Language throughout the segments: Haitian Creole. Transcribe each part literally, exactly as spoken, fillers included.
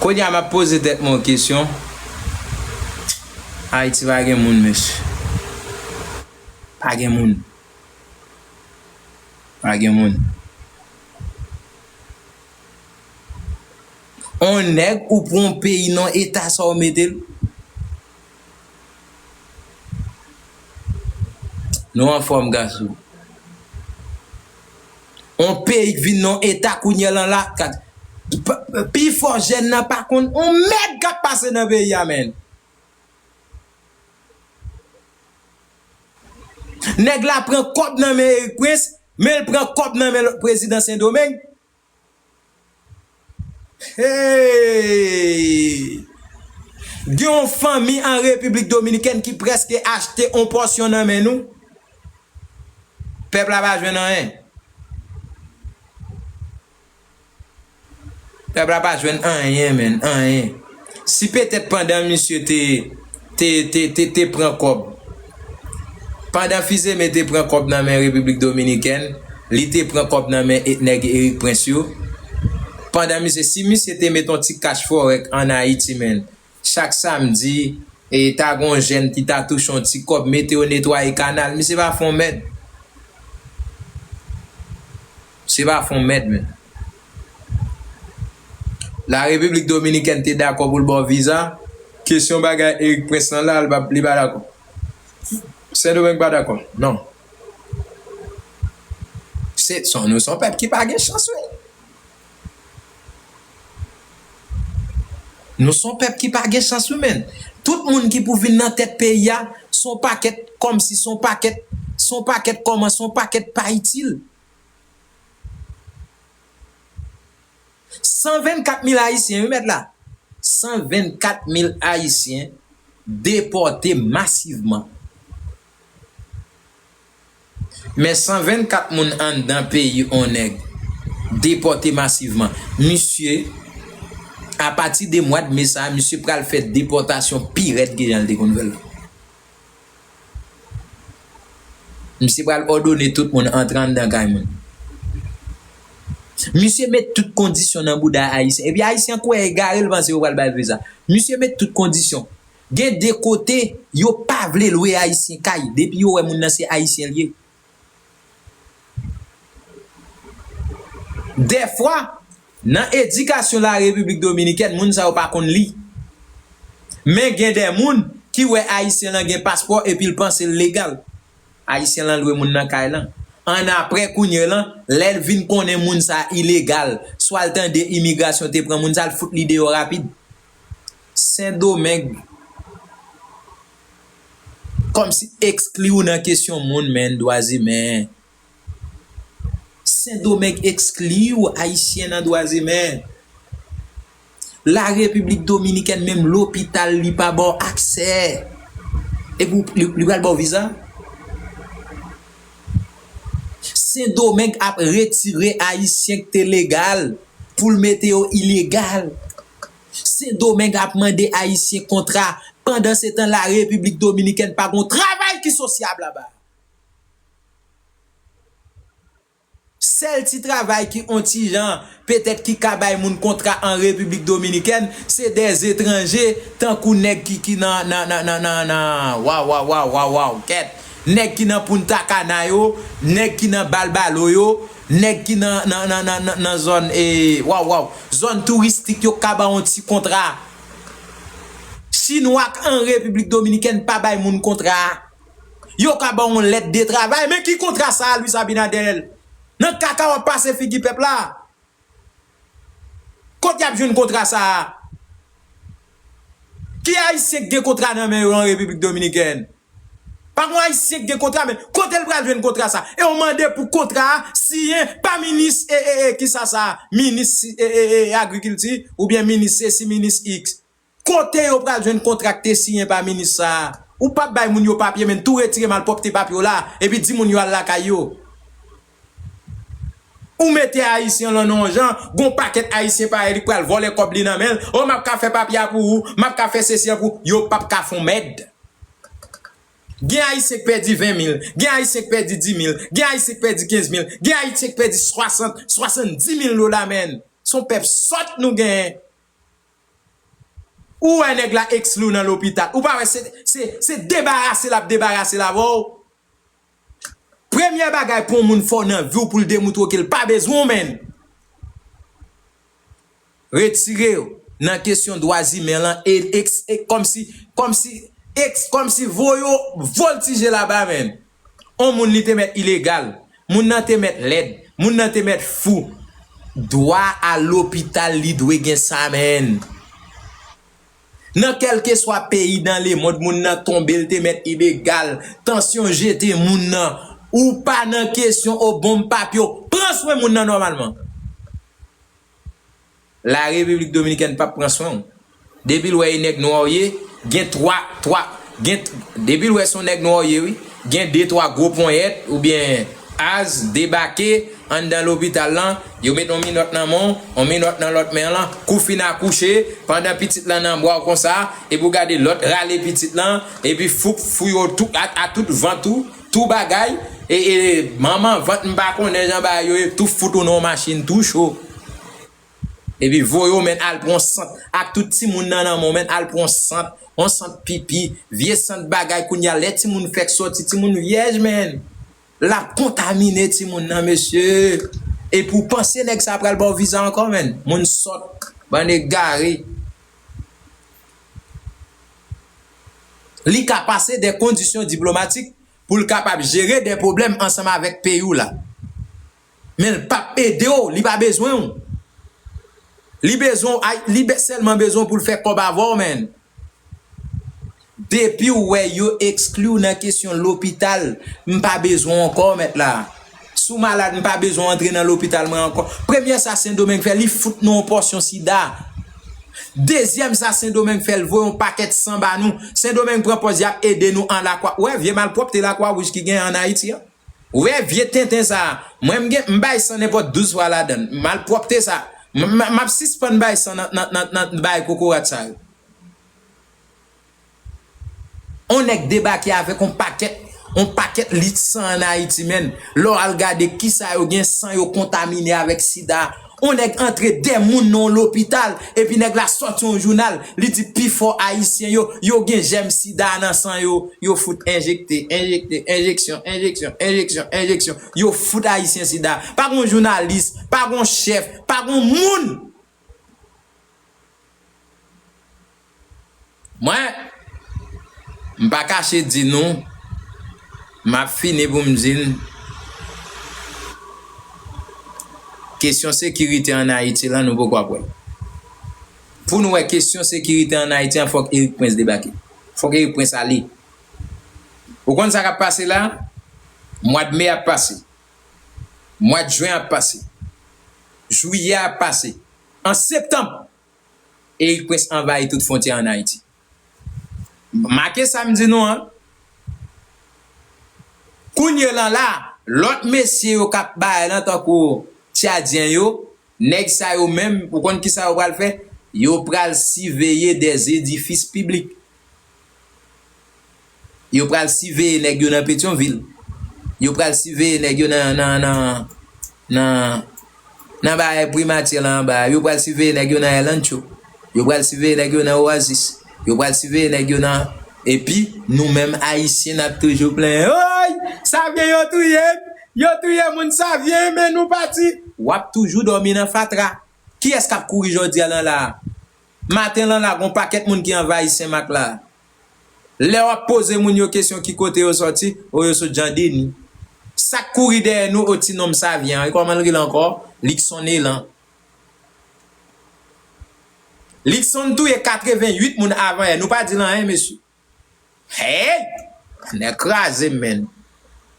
Kounye a, m ap poze tèt mwen yon kesyon. Ayiti pa gen moun, mesye. Pa gen moun. Pa gen moun. On nèg ou pran yon peyi nan eta sa w mete l. Nou anfòm, gason. On peyi k vin nan eta kounye a lan la, kat, p-, p-, pifò jèn nan pa konn on mèd k ap pase nan peyi a, menn. Nèg la pran kòb nan men Erik Prince, men l pran kòb nan men lòt prezidan Sendomeng. Hey! Gen yon fanmi an Repiblik Dominikèn ki prèske achte on pòsyon nan men nou. Pèp la pa jwenn anyen. Pèp la pa jwenn anyen, menn, anyen. Si petèt pandan misye te, te, te, te, te pran kòb, pandan Fils-Aimé te pran kòb nan men Repiblik Dominikèn, li te pran kòb nan men e-, nèg Erik Prince yo, pandan misye, si misye te met on ti kach forèk ann Ayiti, menn, chak samdi, e ta gon jèn ki ta touche yon ti kòb, mete yo netwaye kanal, misye pa fè yon mèd. Misye pa fè yon mèd, menn. La Repiblik Dominikèn te dakò pou l ba w viza, kesyon bagay Erik Prince lan la, li pa, li pa dakò. Sendomeng pa dakò, non. Se, se, nou se yon pèp ki pa gen chans, wi. Nou se yon pèp ki pa gen chans, wi, menn. Tout moun ki pou vin nan tèt peyi a, se yon pakèt, kòmsi se yon pakèt, se yon pakèt kòman, se yon pakèt pa itil. San vennkat mil Ayisyen, wi, mèt la. San vennkat mil Ayisyen depòte masivman. Men san vennkat moun anndan peyi on nèg depòte masivman. Misye, apati de mwa de me sa a, misye pral fè depòtasyon pi rèd ke jan l te konn fè l. Misye pral òdone tout moun antre anndan kay moun. Misye met tout kondisyon nan bouda Ayisyen. Epi Ayisyen kwè egare, l panse yo pral ba l viza. Misye met tout kondisyon. Gen de kote, yo pa vle lwe Ayisyen kay, depi yo wè moun nan se Ayisyen l ye. Dèfwa, nan edikasyon la Repiblik Dominikèn, moun sa yo pa konn li. Men gen de moun ki wè Ayisyen lan gen paspò epi l panse l legal. Ayisyen lan lwe moun nan kay lan. Annapre, kounye lan, lè l vin konnen moun sa ilegal, swa l tande imigrasyon te pran moun sa, l fout li deyò rapid. Sendomeng kòmsi ekskli w nan kesyon moun, menn, dwa imen. Sendomeng ekskli w, Ayisyen, nan dwa imen. La Repiblik Dominikèn, menm lopital, li pa ba w aksè. Epi w, li, li pral ba w viza? Sendomeng ap retire Ayisyen ki te legal pou l mete yo ilegal. Sendomeng ap mande Ayisyen kontra. Pandansetan, la Repiblik Dominikèn pa gon travay ki sosyab laba. Sèl ti travay ki on ti jan, petèt ki ka bay moun kontra an Repiblik Dominikèn, se dè etranje, tankou nèg ki, ki nan, nan, nan, nan, nan, nan, waw, waw, waw, waw, waw, kèt. Nèg ki nan Punta Cana yo, nèg ki nan Balbalo yo, nèg ki nan, nan, nan, nan, nan, nan zòn, e, waw, waw, zòn touristik yo ka ba on ti kontra. Chinwa k an Repiblik Dominikèn pa bay moun kontra. Yo ka ba w yon lèt de travay, men ki kontra sa a, Luis Abinader? Nan kaka w ap pase figi pèp la. Kot y ap jwenn kontra sa a? Ki Ayisyen k gen kontra nan men yo an Repiblik Dominikèn? Pa gon Ayisyen k gen kontra, men kote l pral jwenn kontra sa a? E w mande pou kontra a siyen pa minis, e, e, e, kisa sa a? Minis, e, e, e, agrikilti, oubyen minis sesi, minis iks. Kote yo pral jwenn kontra k te siyen pa minis sa a? Ou p ap bay moun yo papye, men tou retire malpwòpte papye w la, epi di moun yo al lakay yo. Ou mete Ayisyen lan nan yon jan, gon pakèt Ayisyen parèy li k pral vòlè kòb li nan men l. O, m ap ka fè papye a pou ou, m ap ka fè sesi an pou ou. Yo p ap ka fè yon mèd. Gen Ayisyen k pèdi ven mil, gen Ayisyen k pèdi di mil, gen Ayisyen k pèdi kenz mil, gen Ayisyen k pèdi swasant, swasanndis mil dola, menn. Se yon pèp sòt nou genyen. Ou wè nèg la ekskli w nan lopital. Ou pa wè se, se, se debarase l ap debarase l avè w. Premyè bagay pou yon moun fè w nan vi w pou l demoutre w ke l pa bezwen w, menn. Retire yo nan kesyon dwa imen lan e, e, e kòmsi, kòmsi, e, kòmsi voye yo voltije laba, menn. On moun li te mèt ilegal, moun nan te mèt lèd, moun nan te mèt fou. Dwa a lopital li dwe gen sa, menn. Nan kèlkeswa peyi nan lemonn, moun nan tonbe, l te mèt ilegal, tansyon jete moun nan, ou pa nan kesyon o bonm papye, pran swen moun nan nòmalman. La Repiblik Dominikèn p ap pran swen w. Depi l wè e nèg nwa w ye, gen twa, twa, gen, depi l wè se yon nèg nwa w ye, wi, gen de twa gwo ponyèt oubyen az debake anndan lopital lan, yo met yon minòt nan men w, yon minòt nan lòt men w lan, kou fin akouche, pandan pitit lan nan bra w konsa, epi w gade lòt rale pitit lan, epi foup fou yo tou, a, a tout vant ou, tou bagay, e, e manman vant m pa konnen jan bagay yo ye, tou fout ou nan yon machin tou cho. Epi voye w, menn, al pran sant ak tout timoun nan nan men w, menn, al pran sant, yon sant pipi, vye sant bagay. Kounye a, lè timoun fèk sòti, timoun vyèj, menn. L ap kontamine timoun nan, mesye. Epi w panse nèg sa pral ba w viza ankò, menn? Moun sòt, bann egare. Li ka pase de kondisyon diplomatik pou l kapab jere de pwoblèm ansanm avèk peyi w la. Men l p ap ede w, li pa bezwen w. Li bezwen w, ay, li be-, sèlman bezwen w pou l fè kòb avè w, menn. Depi w wè yo ekskli w nan kesyon lopital, m pa bezwen w ankò, mèt la. Si w malad, m pa bezwen w antre nan lopital mwen ankò. Premyè sa Sendomeng fè, li fout nou yon pòsyon sida. Dezyèm sa Sendomeng fè, l voye yon pakèt san ba nou. Sendomeng pran pòz y ap ede nou an Lakwa. Ou wè vye malpwòpte Lakwa Wouj ki gen an Ayiti an? Ou wè vye tenten sa a? Mwen m gen, m bay san nenpòt douz fwa ladan l. Malpwòpte sa. M, m, m ap sispann bay san nan, nan, nan, nan bagay kokorat sa yo. On nèg debake avèk on pakèt, on pakèt lit san an Ayiti, menn. Lè w al gade kisa yo gen, san yo kontamine avèk sida. On nèg antre de moun nan on lopital, epi nèg la sòti on jounal, li di pifò Ayisyen yo, yo gen jèm sida nan san yo, yo fout enjekte, enjekte, enjeksyon, enjeksyon, enjeksyon, enjeksyon. Yo fout Ayisyen sida. Pa gon jounalis, pa gon chèf, pa gon moun. Mwen, m pa kache di nou, m ap fini pou m di n, kesyon sekirite ann Ayiti lan, nou poko ap wè l. Pou nou wè kesyon sekirite ann Ayiti an, fòk Erik Prince debake. Fòk Erik Prince ale. Ou konn sa k ap pase la? Mwa d me ap pase. Mwa d jen ap pase. Jiyè ap pase. An septanm, Erik Prince anvayi tout fwontyè ann Ayiti. Make sa m di nou an. Kounye lan la, lòt mesye yo k ap bay lan tankou Tchadyen yo, nèg sa yo menm, ou konn kisa yo pral fè? Yo pral siveye dè zedifis piblik. Yo pral siveye nèg yo nan Petyonvil. Yo pral siveye nèg yo nan, nan, nan, nan, nan bagay primati lan anba a. Yo pral siveye nèg yo nan El Ancho. Yo pral siveye nèg yo nan Oasis. Yo pral siveye nèg yo nan, epi nou menm Ayisyen n ap toujou plenyen. Oy! Savyen yo touye m! Yo touye moun Savyen, men nou pati! W ap toujou dòmi nan fatra. Kiyès k ap kouri jodi a lan la a? Maten lan la, gon pakèt moun ki anvayi Senmak la. Lè w ap poze moun yo kesyon ki kote yo sòti, o yo sot Jan Deni. Sa k kouri dèyè nou, o ti nonm Savyen an, e kòman l rele ankò? Likson Nelan. Likson touye katreventuit moun avan yè. Nou pa di l anyen, mesye. Hey! Nèg kraze m, menn.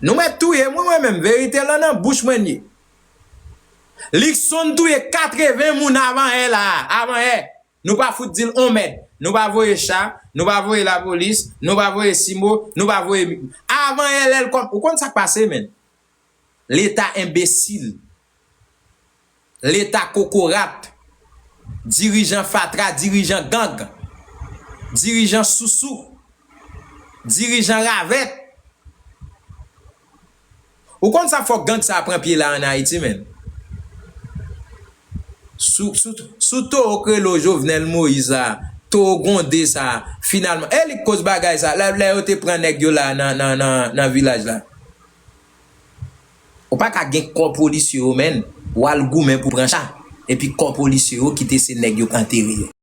Nou mèt touye m, wi, mwen menm. Verite lan nan bouch mwen l ye. Likson touye katreven moun avan yè la, avan yè. Nou pa fout di l on mèd. Nou pa voye cha, nou pa voye lapolis, nou pa voye simo, nou pa voye mi-, avan yè lè l kòm, ou konn sa k pase, menn? Leta enbesil. Leta kokorat, dirijan fatra, dirijan gang, dirijan sousou, dirijan ravèt. Ou konn sa fòk gang sa pran pye la ann Ayiti, menn? Sou, sou, sou towo krelo Jovenel Moïse la, towo gwonde sa, finalman. E li k koz bagay sa, lè, lè yo te pran nèg yo la nan, nan, nan, nan vilaj la. Ou pa ka gen kò polisye yo, menn, w al goumen pou pran cha. Epi kò polisye yo kite se nèg yo k antere yo.